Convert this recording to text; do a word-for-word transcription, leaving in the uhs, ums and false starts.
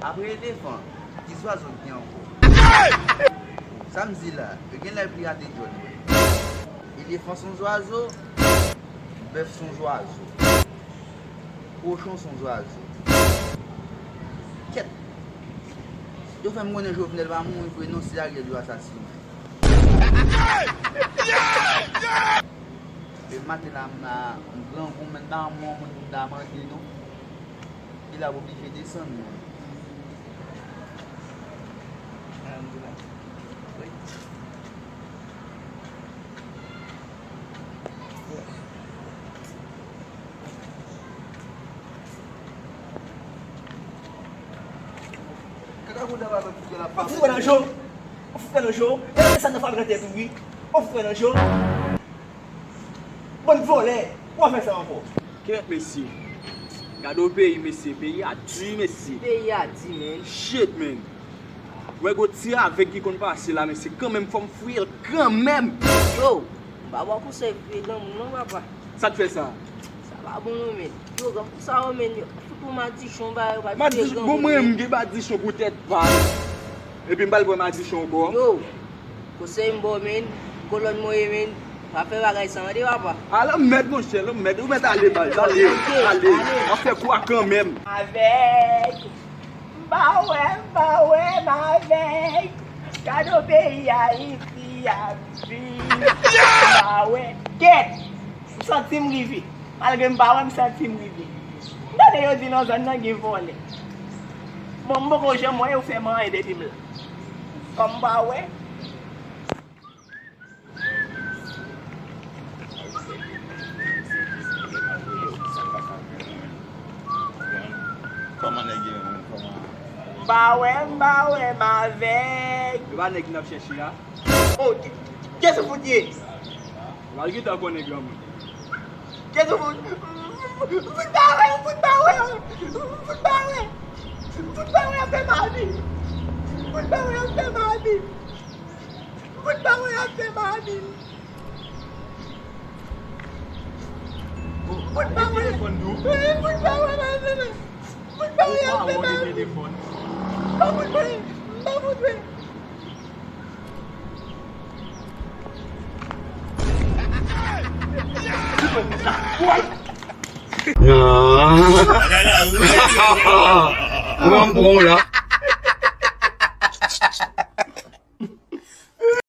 Apre elefan, ki zwazo k gen ankò? Sa m di la, yo genlè pli rate djòl mwen. Elefan s on zwazo, bèf s on zwazo, kochon s on zwazo. Kèt! Yo fè m konnen Jovenel pa mouri vre non, se Ariel yo asasinen. E maten la, m la, m grangou, men m pa wè moun pou m ta mande non. Li la oblije desann mwen. Kaka kout la pa fè fouke la. Ou fout mwen nan jo. Ou fout mwen nan jo. E sa nan fabren tèt ou wi. Ou fout mwen nan jo. Bann vòlè. Ou a fè sa ankò. Kèt mesye. Gade yon peyi mesye. Peyi a di mesye. Peyi a di, men. Shit, man. Wè gon ti avèg ki konn pase la, mesye. Kanmenm, fò m fouye l kanmenm. Yo, m pa ba w konsèy fouye granmoun non, papa. Sa k fè sa? Sa pa bon non, men. Yo, granmoun sa yo, men, yo fout ou madichon, ba yo pa fouye granmoun. Madichon, bon, mwen, m gen madichon pou tèt pa m. Epi m pral pran madichon ankò. Yo, konsèy m ba w, men. Kolòn mwen ye, men. Pa fè bagay sa, tande, papa. A, lanmèd, monchè, lanmèd. Ou mèt ale, baz. Ale, ale. W ap fè kwa kanmenm. Avèg. M pa wè, m pa wè, m avèg. Gade yon peyi Ayiti ap viv. M pa wè. Kèt! M santi m rive. Malgre m pa wè, m santi m rive. M tande yo di nan zòn nan gen vòlè. Bon, m poko janm wè yo fè m anyen depi m la. Kòm m pa wè. Kòman nèg ye menm? Kòman? M pa wè, m pa wè, m avèg. E pa nèg n ap chèche a? Oh, kiyès ou fout ye? Ou al gentan konnen granmoun. Kiyès ou fout? M fout pa wè, m fout pa wè, m fout pa wè. M fout pa wè, ap fè m abi. M fout pa wè, ap fè m abi. M fout pa wè, ap fè m abi. M fout pa wè. M fout pa wè, m fout pa wè, ap fè m abi. M pa fout wè, m pa fout wè. Pran m pran w la.